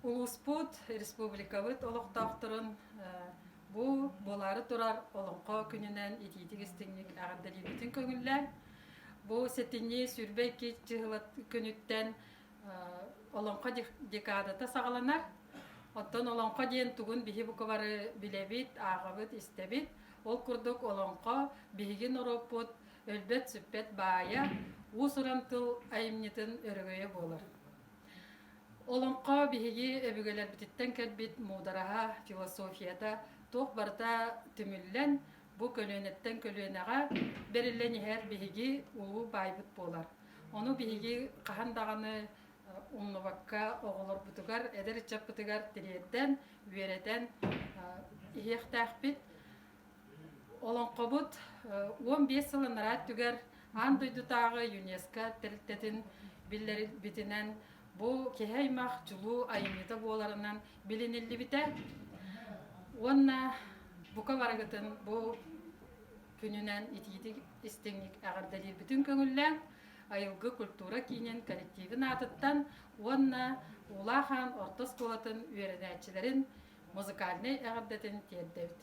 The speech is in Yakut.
Улууспут, республикабыт олохтоохторун бу буолаары турар Олоҥхо күнүнэн итиитик-истиҥник эҕэрдэлиирбитин көҥүллээн, бу сэтинньи 22 чыһыла күнүттэн Олоҥхо декадата саҕаланар. Оттон Олоҥхо диэн тугун биһи бука бары билэбит, ааҕабыт, истэбит. Ол курдук Олоҥхо биһиги норуоппут өлбөт-сүппэт баайа, уус-уран тыл айымньытын өрөгөйө буолар. Олоҥхо биһиги өбүгэлэрбититтэн кэлбит муудараһа, философията туох барыта түмүллэн, бу көлүөнэттэн көлүөнэҕэ бэриллэн иһэр биһиги улуу баайбыт буолар. Ону биһиги хаһан даҕаны умнубакка оҕолорбутугар, эдэр ыччаппытыгар тириэрдэн, үөрэтэн иһиэхтээхпит. Олоҥхобут 15 сыл анараа өттүгэр аан дойдутааҕы ЮНЕСКО тэрилтэтин биллэрбитинэн бу киһи аймах чулуу айымньыта буоларынан билиниллибитэ уонна бука барыгытын бу күнүнэн итиитик истиҥник эҕэрдэлиирбитин көҥүллээн Айылгы культура киинин коллективин аатыттан уонна Уулаах Аан орто оскуолатын үөрэнээччилэрин музыкальнай эҕэрдэтин тиэрдэбит.